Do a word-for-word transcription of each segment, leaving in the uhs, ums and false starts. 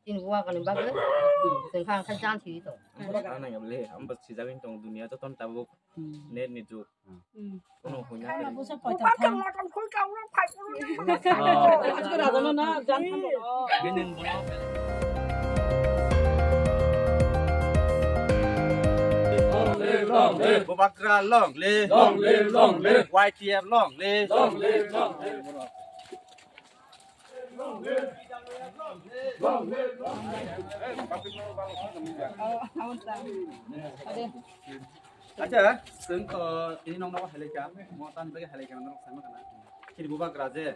Chini bubagrani bagwi chwng kha khe jan siri tong. Ang bo sana nang le, ang bo sijagwi tong dunia joto ni tabuk net ni jug. Kono hoina khe. Bini bono. Bubagra long live. Long live, long live. Y T F long live. Long live, long live. Acha, chwng to tini nokno halaikha, mo tan bagwi halaikha, norok sama kana. Chini bubagra je,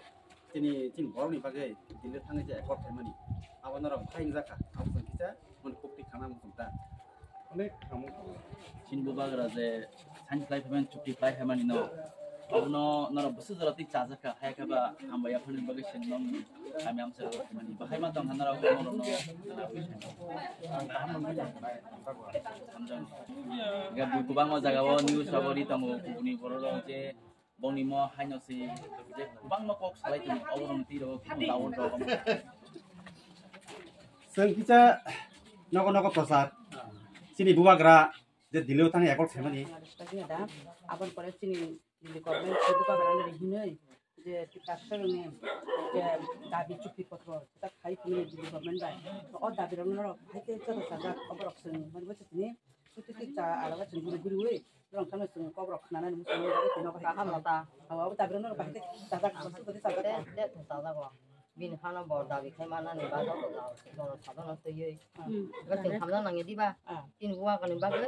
chini, chini borokni bagwi Delhi thangwi je accord khaimani, abo norok phaingjak kha, abo chwng kisa mani kukti khana muchung ta. Onek khamu. Chini bubagra je sign khlai phaimani, chukti khlai phaimani no. Abono norok bwswk jora twi chajak kha, hai khe ba hambai yaphani bagwi chwng nong kami amsa rok mani. Bahai ma tong hanarok norok no. Hamjak. Ga bu kubangma jaga o news rogo ri tongo, kubuni borok rok je bongni mo haino se je kubangma kok salai tongo, oborok twi rogo kubun lawo rok. Chwng kisa nogo nogo prochar. Chini bubagra je Delhi o thani accord khaimani. Aboni pore chini Delhi government se bubagrani hinwi je Tiprasarokni je dabi chukti potro ta khai phunwi Delhi government bai. O dabi rokno norok hai khe joto chajak oborok chwng mani bo chini chuti tik cha alaga chwng guri guriwi norok thangwi chwng kokrok khnanani muchungmani bagwi tino bai. Kaham ta. Abo dabi rokno norok bahai khe chajak, chajak. Te, te thung chajago. Bini hano bo dabi khai manani bagwi bo jao se jono sadono twiwi. Ega chwng hamjak nangya diba? Chini bubagrani bagwi.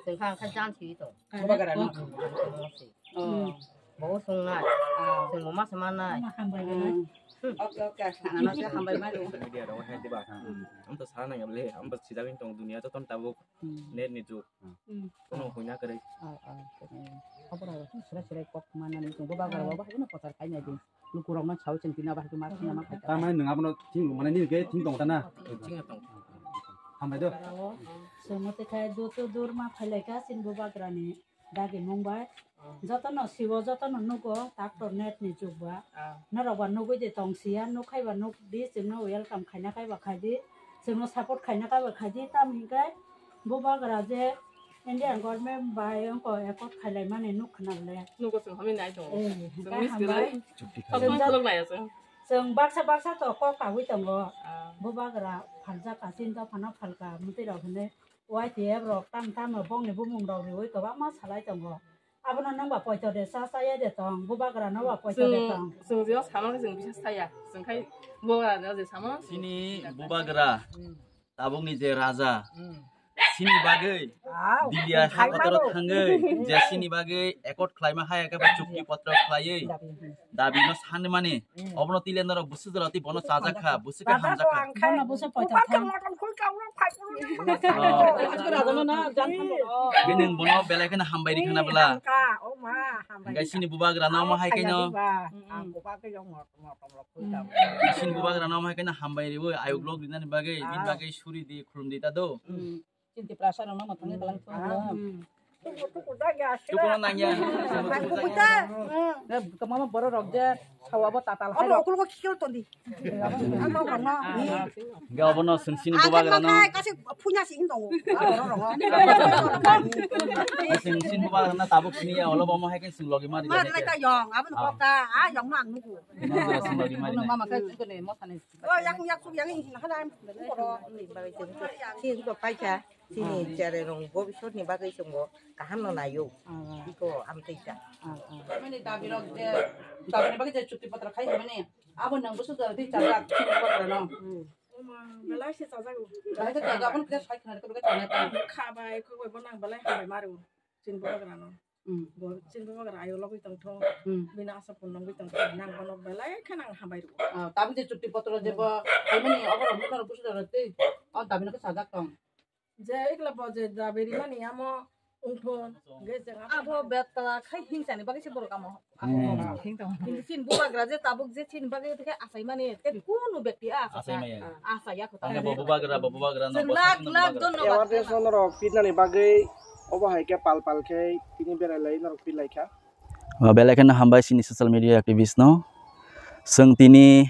Chwng kha khe jan siri tong. Bubagrano. Bo songnai. Chwng bo masa mannai. Oke, oke. Ano se hambai mani. Social media rok hai diba? Ang to sana nang le, ang bo sijagwi tong dunia joto ni tabuk net ni jug. Kono hoina kwrwi. Khobor aro sura sura kok manani chwng bubagra bo bahai no prochar khai nai di. Lukurokno sawi chwng tini abo hai khe ma thangna ma khai. Tamani nwng abono thing mane nini khe thing tong ta na? Thing tong. Hambai do. Chwng tei khai dur dur ma phailai kha chini bubagrani dagi mung bai. Jotono siwo, jotono nugo, doctor net ni jug ba. Norok ba nugwi de tong siya, nuk khai ba nuk di, chwngno welcome khaina khai ba khai di, chwngno support khaina khai ba khai di, tam hinkai bubagra je Indian government bai wngkha accord khailai mani nuk khna le. Nugo chwng hamwi nai tongo. Eh, chwng miss hambai. Kwlai. Chwng baksa baksa to kok kawi tongo. Bubagra phaljak ka, chinta phano phalka, mwtwi rok hinwi Y T F rok tam tam bongni bumung rok riwi kwbangma salai tongo. Abono nang ba poito de cha cha ya de tong, bubagra no ba poito de tong. Chwng je sano chwng bisa saya, chwng khai bubagra no je samo. Chini bubagra. Tabukni je raja, chini bagwi Delhi hai kotoro thangwi, je chini bagwi accord khlaima hai khe chukti potro khlaiwi, dabi no sanmani, obono tile norok bwswk jora twi bono chajak kha, bwswk khe hamjak kha. Bono bwswk poito kha. Bini bono belai kheno hambai rikha na bwla. Hingke chini bubagra no omo hai khe no. Chini bubagra no omo hai khe no hambai riwi ayuk lok rinani bagwi, bini bagwi suri di, khulum di ta do. Chini Tiprasa rok no ma thangwi balang thung. Chukuna nangya. Kama borok rok je sawa bo tatal hai rok. Okulgo kikil tondi. Hingke obono chwng chini bubagra no. Kasi punya si hintongo. Chwng chini bubagra no tabuk sini ya, olo bo omo hai khe chwng logi mari. Mari lai ta yong, aboni kok ta, a yong no ang nugo. Chwng logi mari. Mama khe chukune mo thani. O yak yak suk yang ini hana. Chini ko paikha, chini chere rong bobisot ni bagwi chwng bo kaham no nayo. Iko amtwi ta. Mani dabi rok je, dabi ni bagwi je chukti patra khai mani. Abo nang busu da di chajak, chini bubagra no. Belai se chajago. Belai se chajago, aboni kisa sai khna ko belai khna ta. Kha bai, kho bai, bo nang belai hambai maru. Chini bubagra no. Bo chini bubagra ayo logoi tong tho. Bini asa pun nongoi tong tho. Nang bono belai khe nang hambai ru. Tabuk je chukti potro je bo, hai mani, abo rok no busu da tei. O dabi no khe chajak tong. Je ikla bo je dabi rimani amo ungthon, ge je abo betla khai hingsani bagwi se borok amo. Kintu chini bubagra je tabuk je chini bagwi khe achaimani, te kunu bekti a achai maya. Achaiya kho. Ang bo bubagra, bo bubagra no. Chwng lakh lakh jon no. Awareness no rok pitnani bagwi obo hai khe pal pal khe tini berai lai norok pit lai kha. Belai kheno hambai chini social media activist no. Chwng tini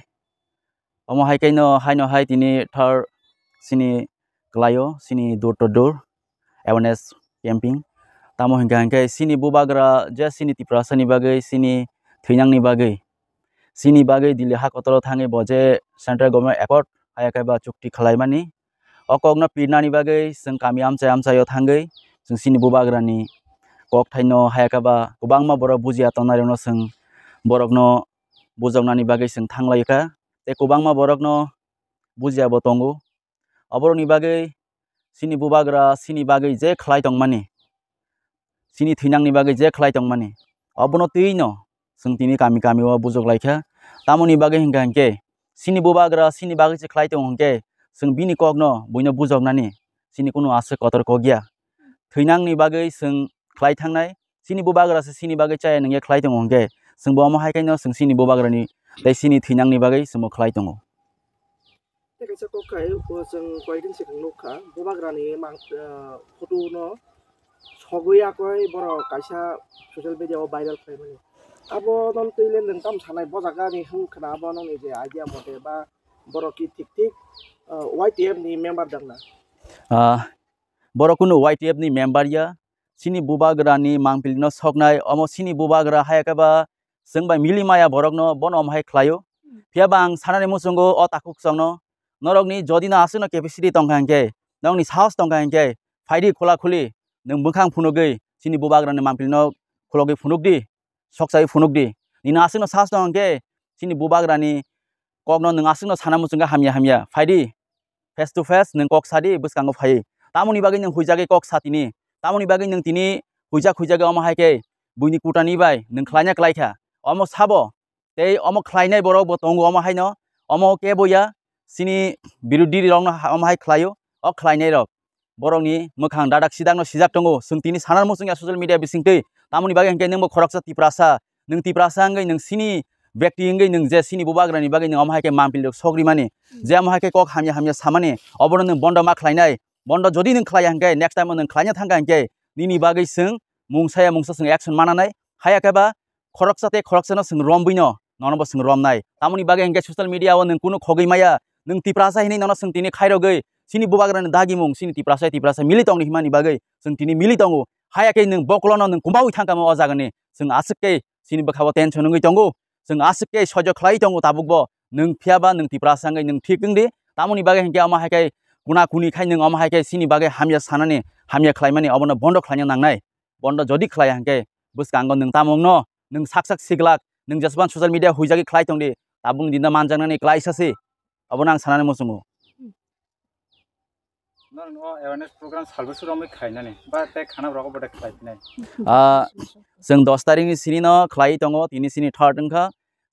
Omo hai khe no, hai no hai tini thar sini klaio, sini door to door awareness camping. Tamo hinkha hinkhe sini bubagra je sini Tiprasani bagwi, sini thwinangni bagwi, sini bagwi Delhi hakotoro thangwi bo je central government accord haya khe ba chukti khlaimani. O kokno pirnani bagwi chwng kami amchai amchaio thangwi chwng sini bubagrani kokthaino haya khe ba kwbangma borok bujiya tongnai rokno chwng borokno bujoknani bagwi chwng thanglaikha. Tei kwbangma borokno bujiya bo tongo. Oborokni bagwi chini bubagra chini bagwi je khlai tongmani, chini thwinangni bagwi je khlai tongmani, obono twi no chwng tini kami kami o bujok lai kha. Tamoni bagwi hinkha hinkhe chini bubagra chini bagwi se khlai tongo hinkhe chwng bini kokno buino bujoknani chini kunu aswk kotor kok ya. Thwinangni bagwi chwng khlai thangnai, chini bubagra se chini bagwi chaya nungya khlai tongo hinkhe chwngbo omo hai khe no chwng chini bubagrani tei chini thwinangni bagwi chwngbo khlai tongo. Tei kaisa kok khai, o chwng koidin swkang nukha, bubagrani mang, ah, photo no sogwi yakoi borok kaisa social media o viral khlaimani. Abo no twi le nwng tamo sanai, bo jaga ni hwn khna abo nokni je idea mote ba borok ki thik thik, ah, Y T F ni member dangna? Ah, borok kunu Y T F ni member ya, chini bubagrani mangpili no soknai, omo chini bubagra haya khe ba chwng bai mili maya borokno bono omo hai khlaio. Phiya ba ang sanani muchungo o takhuk chwngno, norokni jodi no aswkno capacity tongkha hinkhe, nokni sahos tongkha hinkhe, phaidi khula khuli nwng bwkhang phunugwi chini bubagrani mangpilino khulogwi phunukdi, sokchai phunukdi. Nini aswkno sahos tong hinkhe chini bubagrani kokno nwng aswkno sana muchungo hamya hamya phaidi. Face to face nwng kok sadi bwskango phaiwi. Tamoni bagwi nwng huijagwi kok sa tini. Tamoni bagwi nwng tini huijak huijagwi omo hai khe buini kutani bai nwng khlaina klaikha. Omo sabo tei omo khlainai borok bo tongo omo haino. Omo kebo ya chini birodhi rokno ha-, omo hai khlaio. O khlainai rok borokni mwkhang dadak sidakno sijak tongo. Chwng tini sana muchungya social media bisingtwi. Tamoni bagwi hinkhe nwngbo khoroksa Tiprasa. Nwng Tiprasa wngwi nwng chini bekti wngwi nwng je chini bubagrani bagwi nwng omo hai khe mampli rok sogrimani, je omo hai khe kok hamya hamya samani, obono nwng bondo ma khlainai. Bondo jodi nwng khlaiya hinkhe, next time o nwng khlaina thangkha hinkhe nini bagwi chwng mungsaya mungsa chwng action mananai. Haya khe ba khoroksa tei khoroksano chwng romwi no, nono bo chwng romnai. Tamoni bagwi hinkhe social media o nwng kunu khogwi maya, nwng Tiprasa hinwi nono chwng tini khairogwi chini bubagrani dagimung chini Tiprasa Tiprasa mili tongni himani bagwi chwng tini mili tongo. Haya khe nwng bokolono nwng kumaui thangkha mo o jagani. Chwng aswk khe chini bwkha bo tension wngwi tongo. Chwng aswk khe soijo khlai tongo tabukbo. Nwng phiya ba nwng Tiprasa wngwi nwng thik wng di. Tamoni bagwi hinkhe omo hai khe kuna kuni khai nwng omo hai khe chini bagwi hamya sanani, hamya khlaimani obono bondo khlaina nangnai. Bondo jodi khlaiya hinkhe bwskango nwng tamo wngno, nwng sak sak siglak, nwng jesban social media huijagwi khlai tong di. Tabukni dinda manjaknani klaisa se. Obono ang sanani muchungo. Norokno awareness program salbwswk romwi khlainani ba tei khana rok bo de khlaiphinai. Ah, chwng dos tarikni sinino khlai tongo, tini sini third wngkha.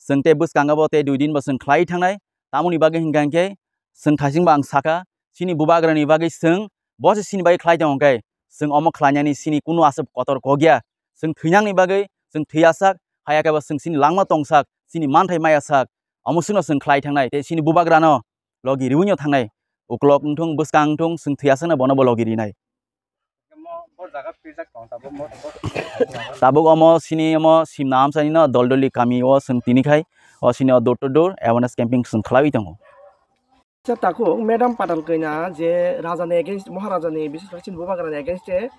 Chwng tei bwskango bo tei dui din bo chwng khlai thangnai. Tamoni bagwi hinkha hinkhe chwng thaisingbo ang sakha, chini bubagrani bagwi chwng bo se chini bagwi khlai tongo hinkhe chwng omo khlainani chini kunu aswk kotor kok ya. Chwng thwinangni bagwi chwng thwiyasak, haya khe bo chwng chini langma tongsak, chini manthai mayasak, omo swkno chwng khlai thangnai tei chini bubagrano logi riwino thangnai. Uklok wngthung, bwskang wngthung, chwng thwiya sakno bono bo logi rinai. Tabuk omo sini omo simna amchaini no Doldoli kami o chwng tini khai o sini o door to door awareness camping chwng khlaiwi tongo. Sir, takhuk, Madam Patal Kanya je Raja ni against, Maharaja ni, bises khe chini bubagra ni against e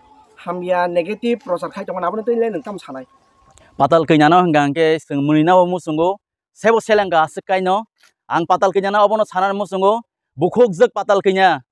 hamya negative prochar khai tongmani, abono twi le nwng tamo sanai? Patal Kanya no hwnkha hwnkhe chwng mwnwi no bo muchungo, sebo selengkha aswk kaino. Ang Patal Kanya no obono sanani muchungo, bukhukjwk Patal Kanya,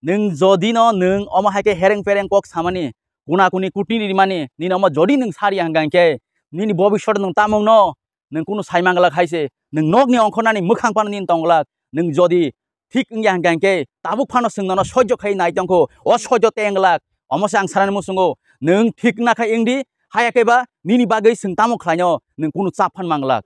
nwng jodi no nwng omo hai khe hereng pereng kok samani, kuna kuni kutini rimani, nini omo jodi nwng sariya hwnkha hwnkhe nini bobisot nwng tamo wngno, nwng kunu sai manglak hai se, nwng nokni ongkhornani mwkhang phano nini tonglak, nwng jodi thik wngya hwnkha hwnkhe tabuk phano chwng nono soijo khai nai tongkho, o soijo tenglak, omo se ang sanani muchungo, nwng thik wngna khai wngdi, haya khe ba nini bagwi chwng tamo khlaino, nwng kunu chap phan manglak.